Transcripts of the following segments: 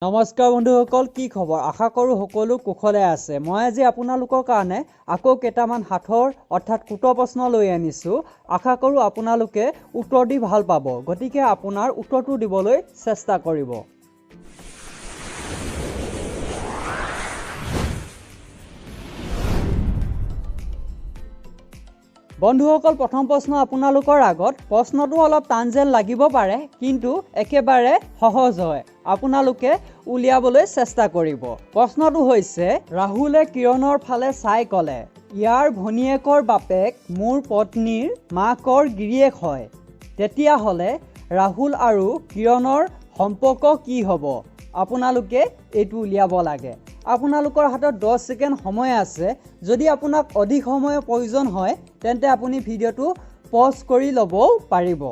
নমস্কাৰ বন্ধুসকল, কি খবৰ? আশা কৰোঁ সকলো কুশলে আছে। মই আজি আপোনালোকৰ কাৰণে আকৌ কেইটামান সাঁথৰ অৰ্থাৎ কূট প্ৰশ্ন লৈ আনিছোঁ। আশা কৰোঁ আপোনালোকে উত্তৰ দি ভাল পাব, গতিকে আপোনাৰ উত্তৰটো দিবলৈ চেষ্টা কৰিব। বন্ধুসকল, প্ৰথম প্ৰশ্ন আপোনালোকৰ আগত। প্ৰশ্নটো অলপ টান যেন লাগিব পাৰে, কিন্তু একেবাৰে সহজ হয়, আপোনালোকে উলিয়াবলৈ চেষ্টা কৰিব। প্ৰশ্নটো হৈছে, ৰাহুলে কিৰণৰ ফালে চাই ক'লে, ইয়াৰ ভনীয়েকৰ বাপেক মোৰ পত্নীৰ মাকৰ গিৰিয়েক হয়, তেতিয়াহ'লে ৰাহুল আৰু কিৰণৰ সম্পৰ্ক কি হ'ব? আপোনালোকে এইটো উলিয়াব লাগে। আপোনালোকৰ হাতত 10 ছেকেণ্ড সময় আছে। যদি আপোনাক অধিক সময়ৰ প্ৰয়োজন হয়, তেন্তে আপুনি ভিডিঅ'টো পজ কৰি ল'বও পাৰিব।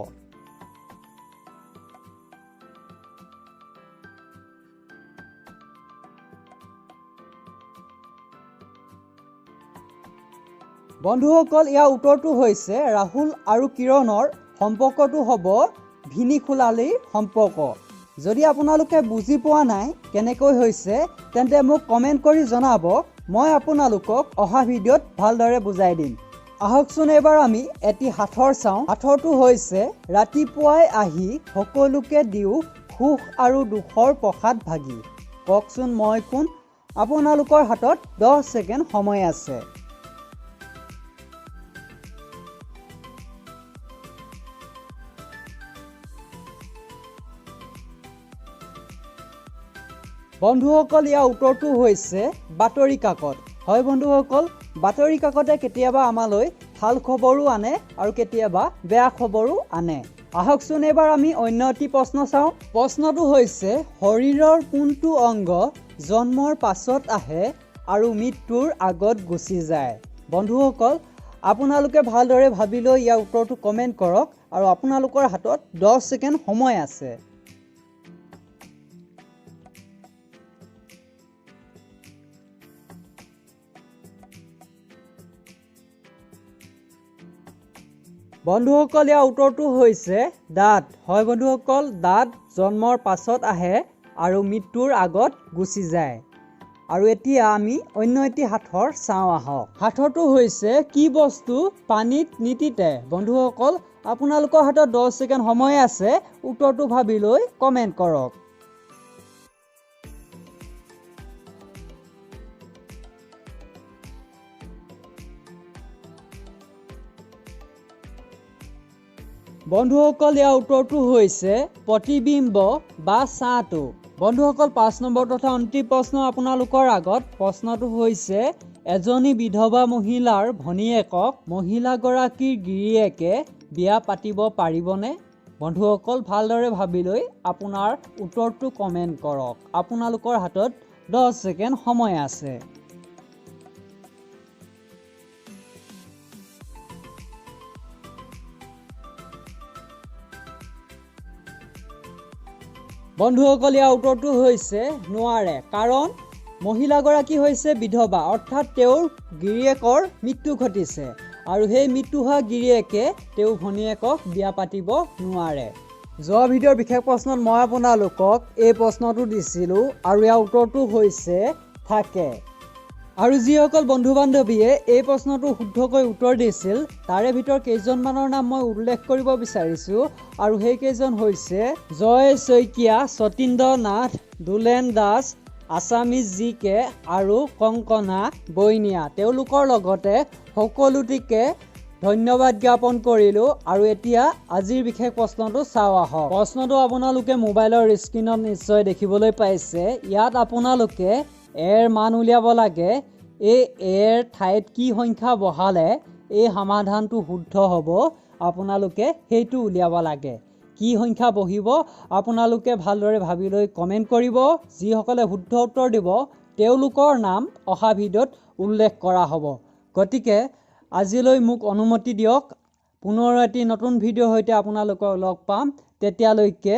বন্ধুসকল, ইয়াৰ উত্তৰটো হৈছে ৰাহুল আৰু কিৰণৰ সম্পৰ্কটো হ'ব ভিনি খোলালিৰ সম্পৰ্ক। যদি আপোনালোকে বুজি পোৱা নাই কেনেকৈ হৈছে, তেন্তে মোক কমেণ্ট কৰি জনাব, মই আপোনালোকক অহা ভিডিঅ'ত ভালদৰে বুজাই দিম। আহকচোন এইবাৰ আমি এটি সাঁথৰ চাওঁ। সাঁথৰটো হৈছে, ৰাতিপুৱাই আহি সকলোকে দিওঁ সুখ আৰু দুখৰ প্ৰসাদ ভাগি, কওকচোন মই কোন? আপোনালোকৰ হাতত 10 ছেকেণ্ড সময় আছে। বন্ধুসকল, ইয়াৰ উত্তৰটো হৈছে বাতৰি কাকত। হয় বন্ধুসকল, বাতৰি কাকতে কেতিয়াবা আমালৈ ভাল খবৰো আনে আৰু কেতিয়াবা বেয়া খবৰো আনে। আহকচোন এইবাৰ আমি অন্য এটি প্ৰশ্ন চাওঁ। প্ৰশ্নটো হৈছে, শৰীৰৰ কোনটো অংগ জন্মৰ পাছত আহে আৰু মৃত্যুৰ আগত গুচি যায়? বন্ধুসকল, আপোনালোকে ভালদৰে ভাবি লৈ ইয়াৰ উত্তৰটো কমেণ্ট কৰক আৰু আপোনালোকৰ হাতত 10 ছেকেণ্ড সময় আছে। বন্ধুসকল, ইয়াৰ উত্তৰটো হৈছে দাঁত। হয় বন্ধুসকল, দাঁত জন্মৰ পাছত আহে আৰু মৃত্যুৰ আগত গুচি যায়। আৰু এতিয়া আমি অন্য এটি সাঁথৰ চাওঁ আহক। সাঁথৰটো হৈছে, কি বস্তু পানীত নিতিতে? বন্ধুসকল, আপোনালোকৰ হাতত 10 ছেকেণ্ড সময় আছে, উত্তৰটো ভাবি লৈ কমেণ্ট কৰক। বন্ধুসকল, ইয়াৰ উত্তৰটো হৈছে প্ৰতিবিম্ব বা ছাঁটো। বন্ধুসকল, 5 নম্বৰ তথা অন্তিম প্ৰশ্ন আপোনালোকৰ আগত। প্ৰশ্নটো হৈছে, এজনী বিধৱা মহিলাৰ ভনীয়েকক মহিলাগৰাকীৰ গিৰিয়েকে বিয়া পাতিব পাৰিবনে? বন্ধুসকল, ভালদৰে ভাবি লৈ আপোনাৰ উত্তৰটো কমেণ্ট কৰক। আপোনালোকৰ হাতত 10 ছেকেণ্ড সময় আছে। বন্ধুসকল, ইয়াৰ উত্তৰটো হৈছে নোৱাৰে, কাৰণ মহিলাগৰাকী হৈছে বিধৱা, অৰ্থাৎ তেওঁৰ গিৰিয়েকৰ মৃত্যু ঘটিছে আৰু সেই মৃত্যু হোৱা গিৰিয়েকে তেওঁৰ ভনীয়েকক বিয়া পাতিব নোৱাৰে। যোৱা ভিডিঅ'ৰ বিশেষ প্ৰশ্নত মই আপোনালোকক এই প্ৰশ্নটো দিছিলোঁ আৰু ইয়াৰ উত্তৰটো হৈছে থাকে। আৰু যিসকল বন্ধু বান্ধৱীয়ে এই প্ৰশ্নটো শুদ্ধকৈ উত্তৰ দিছিল, তাৰে ভিতৰত কেইজনমানৰ নাম মই উল্লেখ কৰিব বিচাৰিছোঁ আৰু সেইকেইজন হৈছে জয় শইকীয়া, সতীন্দ্ৰ নাথ, দুলেন দাস, আছামিজ জি কে আৰু কংকনা বৈনিয়া। তেওঁলোকৰ লগতে সকলোটিকে ধন্যবাদ জ্ঞাপন কৰিলোঁ। আৰু এতিয়া আজিৰ বিশেষ প্ৰশ্নটো চাওঁ আহক। প্ৰশ্নটো আপোনালোকে মোবাইলৰ স্ক্ৰীণত নিশ্চয় দেখিবলৈ পাইছে। ইয়াত আপোনালোকে এৰ মান উলিয়াব লাগে। এই এৰ ঠাইত কি সংখ্যা বহালে এই সমাধানটো শুদ্ধ হ'ব, আপোনালোকে সেইটো উলিয়াব লাগে। কি সংখ্যা বহিব আপোনালোকে ভালদৰে ভাবি লৈ কমেণ্ট কৰিব। যিসকলে শুদ্ধ উত্তৰ দিব তেওঁলোকৰ নাম অহা ভিডিঅ'ত উল্লেখ কৰা হ'ব। গতিকে আজিলৈ মোক অনুমতি দিয়ক, পুনৰ এটি নতুন ভিডিঅ'ৰ সৈতে আপোনালোকক লগ পাম। তেতিয়ালৈকে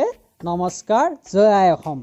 নমস্কাৰ, জয় আই অসম।